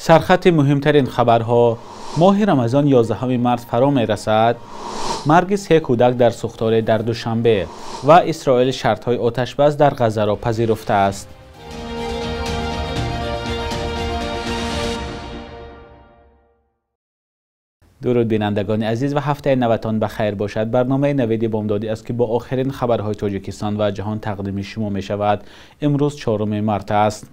Сархати муҳимтарин хабарҳо. Моҳи Рамазон 11 март фаро мерасад. Марги се кӯдак дар сӯхторе дар Душанбе ва Исроил шартҳои оташбас дар Ғаззаро пазируфтааст. Дуруд бинандагони азиз ва ҳафтаи наватон ба хайр бошад. Барномаи Навиди Бомдодӣ аст, ки бо охирин хабарҳои Тоҷикистон ва ҷаҳон тақдими шумо мешавад. Имрӯз 4 март аст.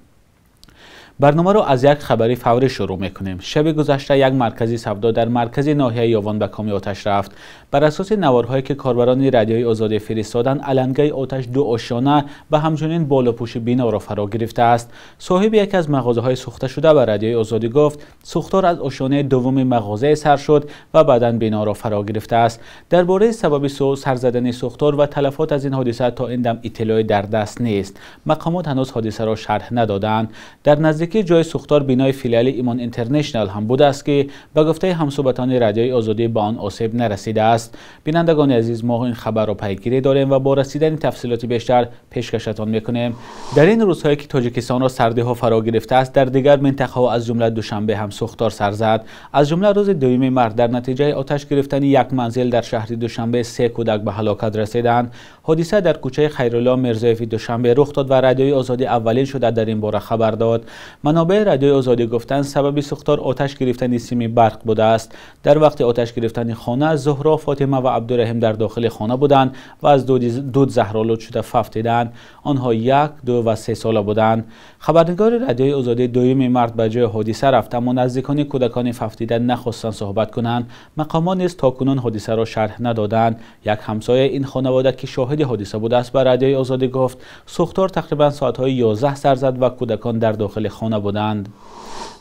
Барномаро аз як хабари фаврӣ шурӯъ мекунем. Шаби гузашта як маркази савдо дар маркази ноҳияи Ёвон ба коми оташ рафт. Бар асоси наворҳое ки корбарони Радиои Озодӣ фиристоданд, алангаи оташ ду ошёна ва ҳамчунин болопӯши биноро фаро гирифтааст. Соҳиби яке аз мағозаҳои сӯхташуда ба Радиои Озодӣ гуфт, сӯхтор аз ошёнаи дуввуми мағозае сар шуд ва баъдан биноро фаро гирифтааст. Дар бораи сабаби сар задани сӯхтор ва талафот аз ин ҳодиса то ин дам иттилоъе дар даст нест. Мақомот ҳанӯз ҳодисаро шарҳ надоданд. Дар наздикии ҷои сӯхтор бинои филиали Имон Интернешнал ҳам будааст, ки ба гуфтаи ҳамсӯҳбатони Радиои Озодӣ ба он осеб нарасидааст. Бинандагони азиз, мо ин хабарро пайгирӣ дорем ва бо расидани тафсилоти бештар пешкашатон мекунем. Дар ин рӯзҳое ки Тоҷикистонро сардиҳо фаро гирифтааст, дар дигар минтақаҳо аз ҷумла Душанбе ҳам сӯхтор сар зад. Аз ҷумла рӯзи 2 март дар натиҷаи оташ гирифтани як манзил дар шаҳри Душанбе се кӯдак ба ҳалокат расиданд. Ҳодиса дар кӯчаи Хайрулло Мирзоеви Душанбе рух дод ва Радиои Озодӣ аввалин шуда дар ин бора хабар дод. Манобеи Радиои Озодӣ гуфтанд, сабаби сӯхтор оташ гирифтани сими барқ будааст. Дар вақти оташ гирифтани хона Зуҳро, Фотима ва Абдураҳим дар дохили хона буданд ва аз дуд заҳролуд шуда фавтиданд. Онҳо 1, 2 ва 3 сола буданд. Хабарнигори Радиои Озодӣ 2 март ба ҷои ҳодиса рафт, аммо наздикони кӯдакони фавтида нахостанд суҳбат кунанд. Мақомот низ то кунун ҳодисаро шарҳ надоданд. Як ҳамсояи ин хонавода ки шоҳиди ҳодиса будааст ба Радиои Озодӣ гуфт, сӯхтор тақрибан соатҳои 11 сар зад ва кӯдакон дар дохили хона буданд.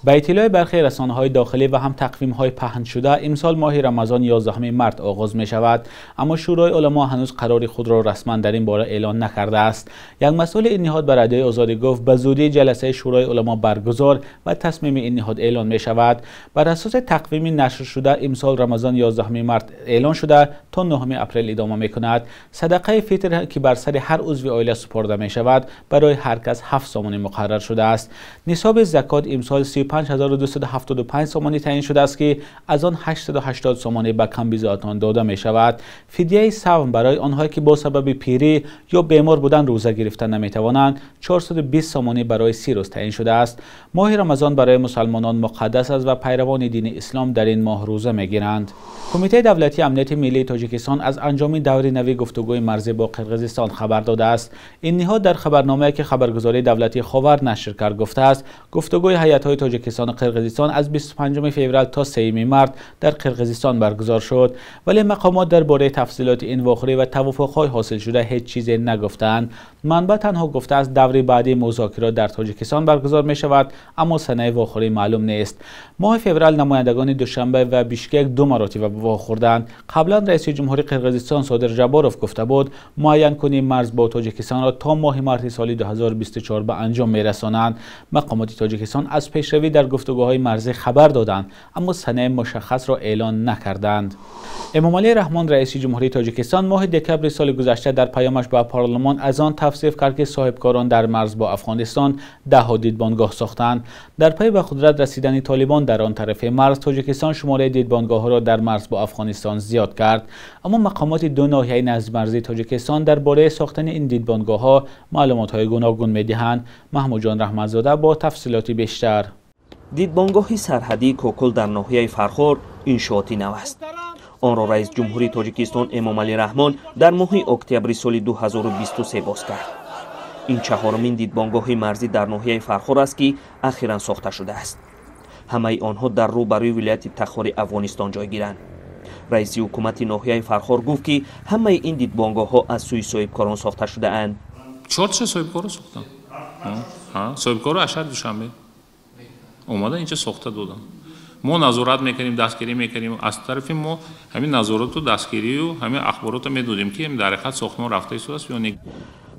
Ба иттилои бархе расонаҳои дохилӣ ва ҳам тақвимҳои паҳншуда, имсол моҳи Рамазон 11 март оғоз мешавад, аммо Шӯрои уламо ҳанӯз қарори худро расман дар ин бора эълон накардааст. Як масъули ин ниҳод ба Радиои Озодӣ гуфт, ба зудӣ ҷаласаи Шӯрои уламо баргузор ва тасмими ин ниҳод эълон мешавад. Бар асоси тақвими нашршуда, имсол Рамазон 11 март эълон шуда то 9 апрел идома мекунад. Садақаи фитр ки бар сари ҳар узви оила супорда мешавад, барои ҳар кас 7 сомонӣ муқаррар шудааст. Нисоби закот имсол 35275 сомонӣ таъин шудааст, ки аз он 880 сомонӣ ба камбизоатон дода мешавад. Фидияи савм барои онҳое ки бо сабаби пирӣ ё бемор будан рӯза гирифта наметавонанд, 420 сомонӣ барои 30 рӯз таъин шудааст. Моҳи Рамазон барои мусалмонон муқаддас аст ва пайравони дини ислом дар ин моҳ рӯза мегиранд. Кумитаи давлатии амнияти миллии Тоҷикистон аз анҷоми даври нави гуфтугӯи марзӣ бо Қирғизистон хабар додааст. Ин ниҳод дар хабарномае ки хабаргузории давлатии Ховар нашр кард гуфтааст, гуфтугӯи ҳайатҳои Тоҷикистон ва Қирғизистон аз 25 феврал то 3 март дар Қирғизистон баргузор шуд, вале мақомот дар бораи тафсилоти ин вохӯрӣ ва тавофуқҳои ҳосилшуда ҳеҷ чизе нагуфтаанд. Манбаъ танҳо гуфтааст, даври баъдии музокирот дар Тоҷикистон баргузор мешавад, аммо санаи вохӯрӣ маълум нест. Моҳи феврал намояндагони Душанбе ва Бишкек ду маротиба вохӯрданд. Қаблан раиси ҷумҳури Қирғизистон Содир Жаборов гуфта буд, муайянкунии марз бо Тоҷикистонро то моҳи марти соли 2024 ба анҷом мерасонанд. Мақомоти Тоҷикистон аз пешравӣ дар гуфтугӯҳои марзӣ хабар доданд, аммо санаи мушаххасро эълон накарданд. Эмомалӣ Раҳмон, раиси ҷумҳурии Тоҷикистон, моҳи декабри соли гузашта дар паёмаш ба парлумон аз он тавсиф кард, ки соҳибкорон дар марз бо Афғонистон даҳҳо дидбонгоҳ сохтанд. Дар пайи ба қудрат расидани Толибон дар он тарафи марз, Тоҷикистон шумораи дидбонгоҳҳоро дар марз бо Афғонистон зиёд кард. Аммо мақомоти ду ноҳияи наздимарзии Тоҷикистон дар бораи сохтани ин дидбонгоҳҳо маълумотҳои гуногун медиҳанд. Маҳмудҷон Раҳматзода бо тафсилоти бештар. Дидбонгоҳи сарҳадии Кокул дар ноҳияи Фархор иншооти нав аст. Онро раис ҷумҳурии Тоҷикистон Эмомалӣ Раҳмон дар моҳи октябри соли 2023 боз кард. Ин чаҳорумин дидбонгоҳи марзӣ дар ноҳияи Фархор аст, ки ахиран сохта шудааст. Ҳамаи онҳо дар рӯбарӯи вилояти Тахори Афғонистон ҷойгиранд. Раиси ҳукумати ноҳияи Фархор гуфт, ки ҳамаи ин дидбонгоҳҳо аз сӯи соҳибкорон сохта шудаанд. 4 соҳибкоро сохтанд. Соҳибкоро аз шаҳри Душанбе омада инҷа сохта доданд. Мо назорат мекунем, дастгирӣ мекунем. Аз тарафи мо ҳамин назорату дастгирию ҳамин ахборотро медодем, ки дар ҳақиқат сохтмон рафта истодааст ё не.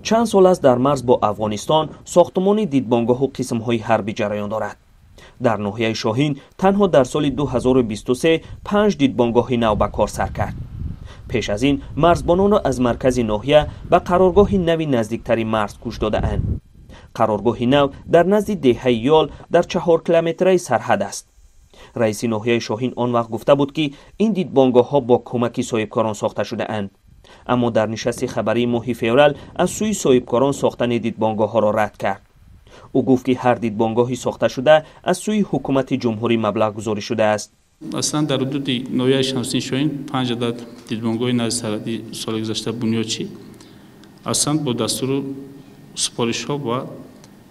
Чанд сол аст дар марз бо Афғонистон сохтмони дидбонгоҳу қисмҳои ҳарбӣ ҷараён дорад. Дар ноҳияи Шоҳин танҳо дар соли 2023 5 дидбонгоҳи нав ба кор сар кард. Пеш аз ин марзбононро аз маркази ноҳия ба қароргоҳи нави наздиктари марз кӯч додаанд. Қароргоҳи нав дар назди деҳаи Ёл дар 4 километраи сарҳад аст. Раиси ноҳияи Шоҳин он вақт гуфта буд, ки ин дидбонгоҳҳо бо кӯмаки соҳибкорон сохта шудаанд. Аммо дар нишасти хабарии моҳи феврал аз сӯи соҳибкорон сохтани дидбонгоҳҳоро рад кард. Ӯ гуфт, ки ҳар дидбонгоҳи сохташуда аз сӯи ҳукумати ҷумҳурӣ маблағгузорӣ шудааст. Аслан дар ҳудуди ноҳияи Шамсиддин Шоҳин 5 адад дидбонгоҳи назди сарҳадӣ соли гузашта бунёд шид. Аслан бо дастуру супоришҳо ва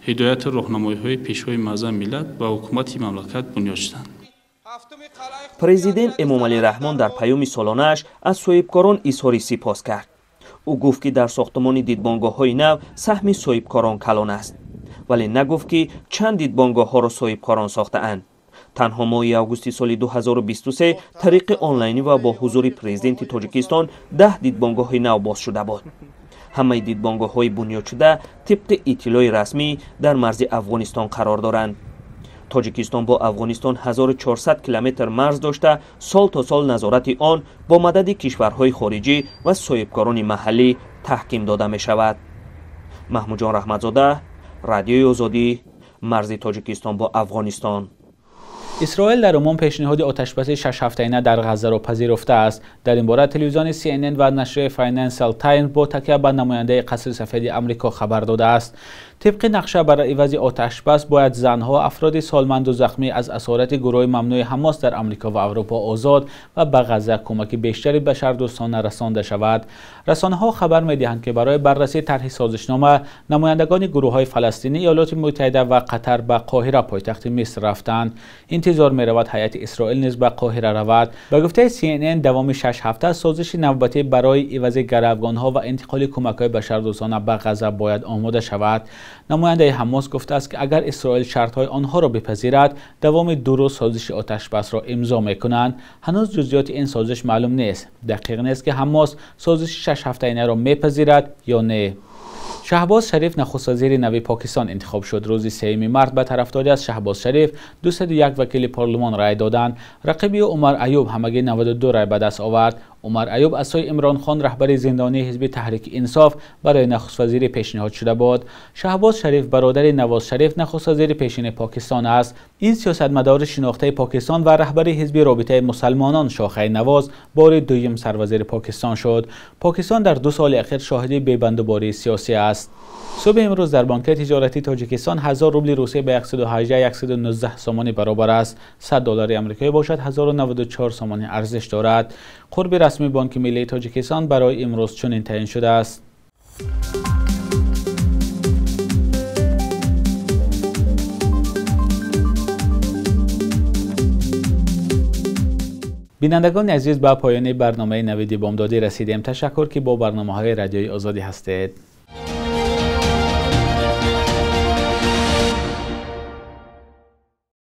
ҳидояту роҳнамоиҳои Пешвои муаззами миллат ва ҳукумати мамлакат бунёд шуданд. Президент Эмомалӣ Раҳмон дар паёми солонааш аз соҳибкорон изҳори сипос кард. Ӯ гуфт, ки дар сохтмони дидбонгоҳҳои нав саҳми соҳибкорон калон аст, вале нагуфт, ки чанд дидбонгоҳҳоро соҳибкорон сохтаанд. Танҳо моҳи августи соли 2023 тариқи онлайнӣ ва бо ҳузури президенти Тоҷикистон 10 дидбонгоҳи нав боз шуда буд. Ҳамаи дидбонгоҳҳои бунёдшуда тибқи иттилои расмӣ дар марзи Афғонистон қарор доранд. Тоҷикистон бо Афғонистон 1400 километр марз дошта, сол то сол назорати он бо мадади кишварҳои хориҷӣ ва соҳибкорони маҳаллӣ таҳким дода мешавад. Маҳмудҷон Раҳматзода, Радиои Озодӣ, марзи Тоҷикистон бо Афғонистон. Исроил дар умум пешниҳоди оташбаси 6 ҳафтаина дар Ғаззаро пазируфтааст. Дар ин бора телевизиони CNN ва нашрияи Financial Times бо такя ба намояндаи Қасри Сафеди Амрико хабар додааст. Тибқи нақша, бар ивази оташбас бояд занҳо, афроди солманду захмӣ аз асорати гурӯҳи мамнӯи Ҳамос дар Амрико ва Аврупо озод ва ба Ғазза кӯмаки бештари башардӯстона расонда шавад. Расонаҳо хабар медиҳанд, ки барои баррасии тарҳи созишнома намояндагони гурӯҳҳои фаластинӣ, Иёлоти Муттаҳида ва Қатар ба Қоҳира, пойтахти Миср, рафтанд. Интизор меравад, ҳайати Исроил низ ба Қоҳира равад. Ба гуфтаи CNN, давоми 6 ҳафта созиши навбатӣ барои ивази гаравгонҳо ва интиқоли кӯмакҳои башардӯстона ба Ғазза бояд омода шавад. Намояндаи Ҳамос гуфтааст, ки агар Исроил шартҳои онҳоро бипазирад, давоми 2 рӯз созиши оташбасро имзо мекунанд. Ҳанӯз ҷузъиёти ин созиш маълум нест. Дақиқ нест, ки Ҳамос созиши 6 ҳафтаинаро мепазирад ё не. Шаҳбоз Шариф нахуствазири нави Покистон интихоб шуд. Рӯзи 3 март ба тарафдорӣ аз Шаҳбоз Шариф 201 вакили парлумон рай доданд. Рақиби ӯ, Умар Аюб, ҳамагӣ 92 рай ба даст овард. Умар Аюб аз сӯи Имрон Хон, раҳбари зиндонии ҳизби Таҳрики Инсоф, барои нахуствазирӣ пешниҳод шуда буд. Шаҳбоз Шариф бародари Навоз Шариф, нахуствазири пешини Покистон аст. Ин сиёсатмадори шинохтаи Покистон ва раҳбари ҳизби Робитаи мусалмонон, шохаи Навоз, бори дуюм сарвазири Покистон шуд. Покистон дар 2 соли ахир шоҳиди бебандубории сиёсӣ аст. Субҳи имрӯз дар Бонки тиҷоратии Тоҷикистон 1000 рубли Русия ба 118 119 сомонӣ баробар аст. 100 доллари амрикоӣ бошад, 1094 сомонӣ арзиш дорад. Қурби расмии Бонки миллии Тоҷикистон барои имрӯз чунин таъин шудааст. Бинандагони азиз, ба поёни барномаи Навиди бомдодӣ расидем. Ташаккур, ки бо барномаҳои Радиои Озодӣ ҳастед.